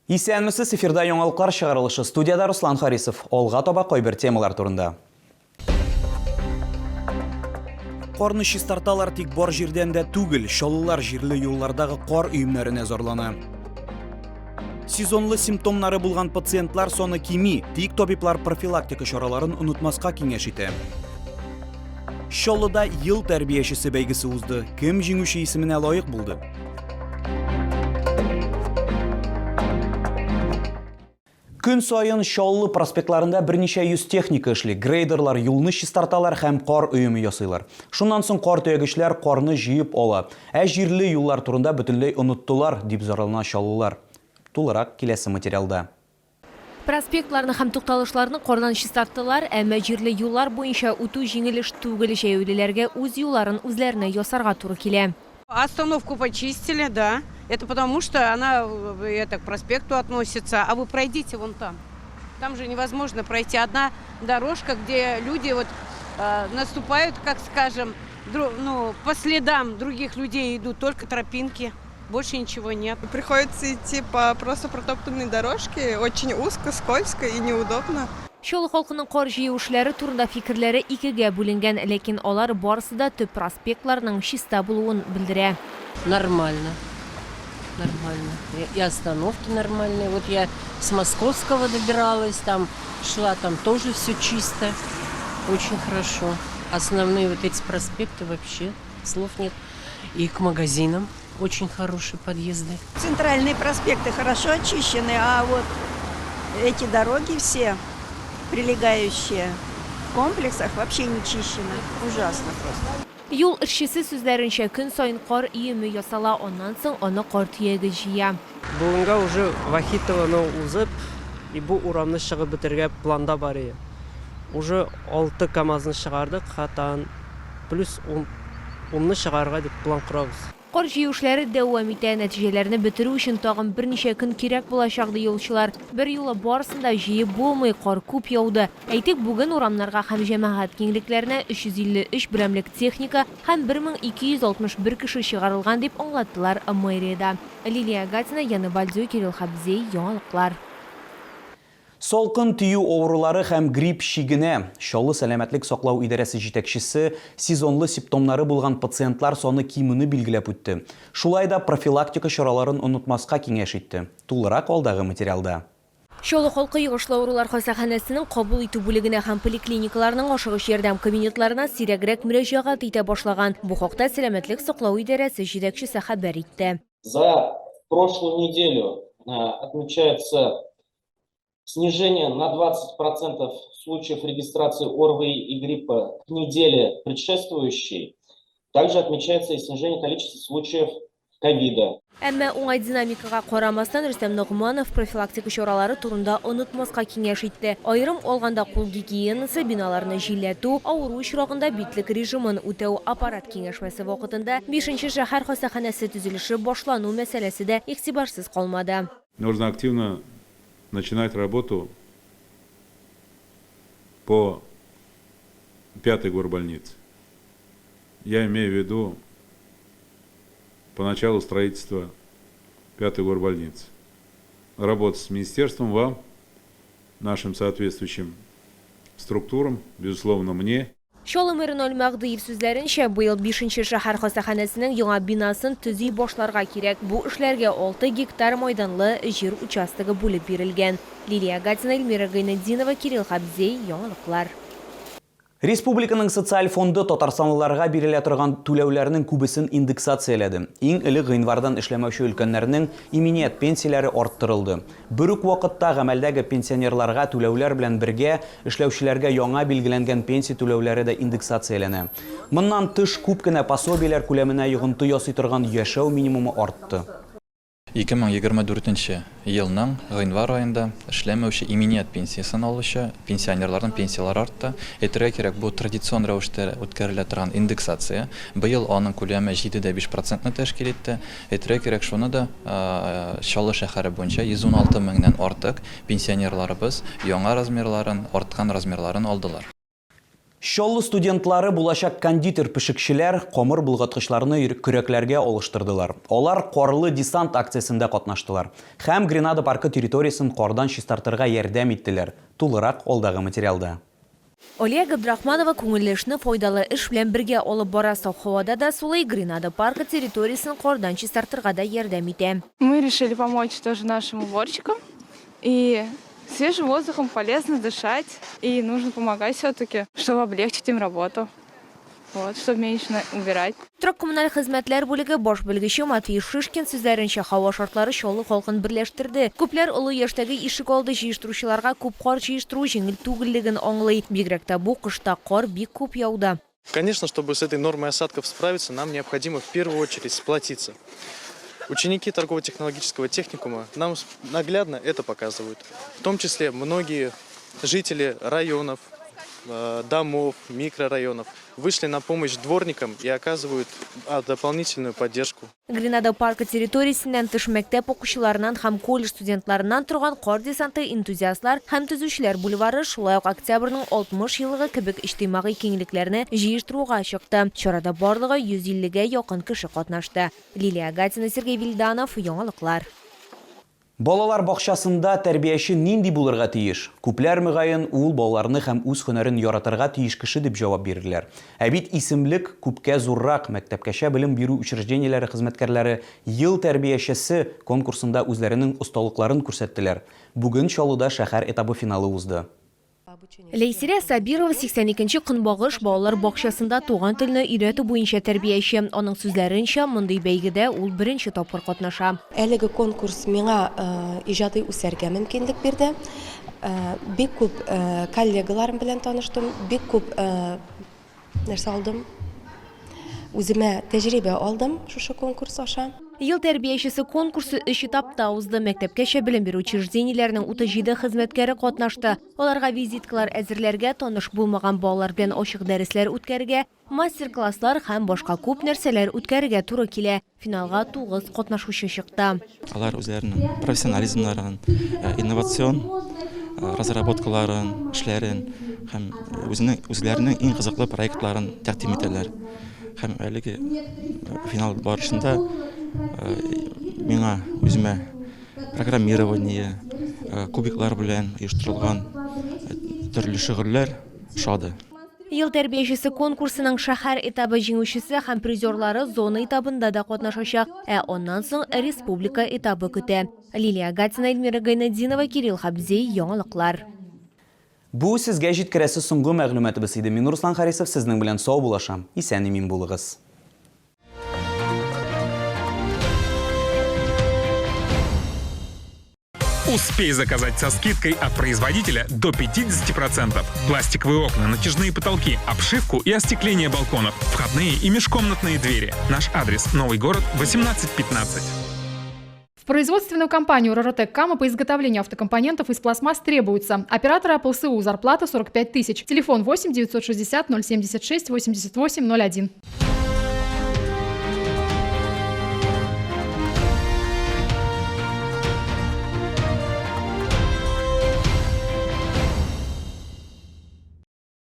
Исәнмесез, эфирда яңалыклар чыгарылышы. Студиядә Руслан Харисов. Алга таба кайбер темалар турында. Карны чистарталар, тик бар җирдән дә түгел. Чаллылар җирле юллардагы кар өемнәренә зарлана. Сезонлы симптомнары булган пациентлар саны кими, тик табиблар профилактика чараларын онытмаска киңәш итә. Чаллыда ел тәрбиячесе бәйгесе узды. Кем җиңүче исеменә лаек булды? Көн саен Чаллы проспектларында берничә йөз техника эшли. Грейдерлар юлны чистарталар һәм кар өеме ясыйлар. Шуннан соң кар төягечләр карны җыеп ала. Ә җирле юллар турында бөтенләй оныттылар, дип зарлана чаллылар. Тулырак киләсе материалда. Проспектларны һәм тукталышларны кардан чистарттылар, әмма җирле юллар буенча үтү җиңел эш түгел, җәяүлеләргә үз юлларын үзләренә ясарга туры килә. Остановку почистили, да. Это потому что она это, к проспекту относится. А вы пройдите вон там. Там же невозможно пройти. Одна дорожка, где люди вот наступают, как скажем, ну, по следам других людей идут, только тропинки. Больше ничего нет. Приходится идти по просто протоптанной дорожке, очень узко, скользко и неудобно. Чаллы халкының кар җыю эшләре турында фикерләре икегә бүленгән, ләкин алар барысы да төп проспектларның чиста булуын белдерә. Нормально. Нормально. И остановки нормальные. Вот я с Московского добиралась, там шла, там тоже все чисто. Очень хорошо. Основные вот эти проспекты вообще слов нет. И к магазинам очень хорошие подъезды. Центральные проспекты хорошо очищены, а вот эти дороги все, прилегающие в комплексах, вообще не чищены. Ужасно просто. Юл эшчесе сүзләренчә, көн саен кар өеме ясала, аннан соң аны кар төяге җыя. Бүгенгә уже Вахитованы узып, и бу урамны чыгып бетерергә планда бар ие. Уже алты КАМАЗны чыгардык, хатан плюс ун, унны чыгарырга дип план корабыз. Кар җыю эшләре дәвам итә. Нәтиҗәләрне бетерү өчен тагын берничә көн кирәк булачак, ди юлчылар. Берьюлы барысын да җыеп булмый, кар күп яуды. Әйтик, бүген урамнарга һәм җәмәгать киңлекләренә 353 берәмлек техника һәм 1261 кеше чыгарылган, дип аңлаттылар мэриядә. Лилия Гатина, Яна Бальдюй, Кирилл Хабзей, Яңалыклар. Салкын тию авырулары һәм грипп чигенә. Чаллы сәламәтлек саклау идарәсе җитәкчесе сезонлы сиптомнары булган пациентлар саны кимүне билгеләп үтте. Шулай да профилактика чараларын онытмаска киңәш итте. Тулырак алдагы материалда. Чаллы халкы йогышлы авырулар хастаханәсенең кабул итү бүлегенә һәм поликлиникаларның ашыгыч ярдәм кабинетларына сирәгрәк мөрәҗәгать итә башлаган. Бу хакта сәламәтлек саклау идарәсе җитәкчесе хәбәр итте. За прошлую неделю отмечается снижение на 20% случаев регистрации ОРВИ и гриппа к неделе предшествующей. Также отмечается и снижение количества случаев ковида. Әмма уңай динамикага карамастан, Рөстәм Ногманов профилактика чаралары турында онытмаска киңәш итте. Аерым алганда, кул гигиенасы, биналарны җилләтү, авыру очрагында битлек режимын үтәү, аппарат киңәшмәсе вакытында бишенче шәһәр хастаханәсе төзелеше башлану мәсьәләсе дә игътибарсыз калмады. Нужно активно начинать работу по пятой горбольнице. Я имею в виду по началу строительства пятой горбольницы. Работать с министерством, вам, нашим соответствующим структурам, безусловно, мне. Чаллы мэры Наил Мәһдиев сүзләренчә, быел бишенче шәһәр хастаханәсенең яңа бинасын төзи башларга кирәк. Бу эшләргә 6 гектар майданлы җир участогы бүлеп бирелгән. Лилия Гатина, Эльмира Гайнетдинова, Кирилл Хабзей, Яңалыклар. Республиканың социаль фонды татарстанлыларга бирелә торган түләүләрнең күбесен индексацияләде. Иң элек гыйнвардан эшләмәүче өлкәннәрнең иминият пенсияләре арттырылды. Бер үк вакытта гамәлдәге пенсионерларга түләүләр белән бергә, эшләүчеләргә яңа билгеләнгән пенсия түләүләре дә индексацияләнә. Моннан тыш, күп кенә пособиеләр күләменә йогынты ясый торган яшәү минимумы артты. 2024 нче елның гыйнвар аенда эшләмәүче иминият пенсиясен алучы пенсионерларның пенсияләре артты. Әйтергә кирәк, бу традицион рәвештә үткәрелә торган индексация. Быел аның күләме 7,5 процентны тәшкил итте. Әйтергә кирәк шуны да, Чаллы шәһәре буенча 116 меңнән артык пенсионерларыбыз яңа размерларын, арткан размерларын алдылар. Чаллы студентлары булачак кондитер-пешекчеләр камыр болгаткычларны көрәкләргә алыштырдылар. Алар Карлы десант акциясендә катнаштылар һәм Гренада паркы территориясен кардан чистартырга ярдәм иттеләр. Тулырак алдагы материалда. Алия Габдрахманова күңелле эшне файдалы эш белән бергә алып бара, саф һавада да сулый, Гренада паркы территориясен кардан чистартырга да ярдәм итә. Мы решили помочь тоже нашим уборщикам и Свежим воздухом полезно дышать, и нужно помогать все-таки, чтобы облегчить им работу. Вот, чтобы меньше убирать. Торак-коммуналь хезмәтләр бүлеге баш белгече Матвей Шишкин сүзләренчә, һава шартлары Чаллы халкын берләштерде. Күпләр олы яшьтәге ишек алды җыештыручыларга күп кар җыештыру җиңел түгеллеген аңлый. Бигрәк тә бу кышта кар бик күп яуды. Конечно, чтобы с этой нормой осадков справиться, нам необходимо в первую очередь сплотиться. Ученики торгово-технологического техникума нам наглядно это показывают. В том числе многие жители районов, э, домов, микрорайонов вышли на помощь дворникам и оказывают а, дополнительную поддержку. Гренада паркы территориясеннән тыш мәктәп укучыларыннан һәм колледж студентларыннан торган кар десанты энтузиастлар һәм төзүчеләр бульвары, шулай ук Октябрьнең 60 еллыгы кебек иҗтимагый киңлекләрне җыештыруга чыкты. Чарада барлыгы 150 гә якын кеше катнашты. Лилия Гатина, Сергей Вильданов, Яңалыклар. Балалар бакчасында тәрбияче нинди булырга тиеш? Күпләр, мөгаен, ул балаларны һәм үз һөнәрен яратырга тиеш кеше дип җавап бирерләр. Ә бит исемлек күпкә зуррак, мәктәпкәчә белем бирү учреждениеләре хезмәткәрләре Ел тәрбиячесе конкурсында үзләренең осталыкларын күрсәттеләр. Бүген Чаллыда шәһәр этабы финалы узды. Ләйсирә Сабирова 82 нче Көнбагыш балалар бакчасында туган телне өйрәтү буенча тәрбияче. Аның сүзләренчә, мондый бәйгедә ул беренче тапкыр катнаша. Әлеге конкурс миңа иҗади үсәргә мөмкинлек бирде. Бик күп коллегаларым белән таныштым, бик күп Нәрсә алдым? Үземә тәҗрибә алдым шушы конкурс аша. Ел тәрбиячесе конкурсы өч этапта узды. Мәктәпкәчә белем бирү учреждениеләренең 37 хезмәткәре катнашты. Аларга визиткалар әзерләргә, таныш булмаган балалар белән ачык дәресләр үткәрергә, мастер-класслар һәм башка күп нәрсәләр үткәрергә туры килә. Финалга тугыз катнашучы чыкты. Алар үзләренең профессионализмнарын, инновацион разработкаларын, эшләрен һәм үзенең үзләренең иң кызыклы проектларын тәкъдим итәләр. Һәм әлеге финал барышында миңа үземә программирование, кубиклар белән оештырылган төрле шөгыльләр ошады. Ел тәрбиячесе конкурсының шәһәр этабы җиңүчесе һәм призерлары зона этабында да катнашачак, ә аннан соң республика этабы көтә. Лилия Гатина, Эльмира Гайнетдинова, Кирилл Хабзей, Яңалыклар. Бу сезгә җиткерәсе соңгы мәгълүматыбыз иде. Мин Руслан Харисов сезнең белән саубуллашам. Исән-имин булыгыз. Успей заказать со скидкой от производителя до 50%. Пластиковые окна, натяжные потолки, обшивку и остекление балконов, входные и межкомнатные двери. Наш адрес – Новый город, 1815. В производственную компанию «Роротек Кама» по изготовлению автокомпонентов из пластмасс требуются оператора ПЛСУ зарплата 45 тысяч, телефон 8 960 076 88 01.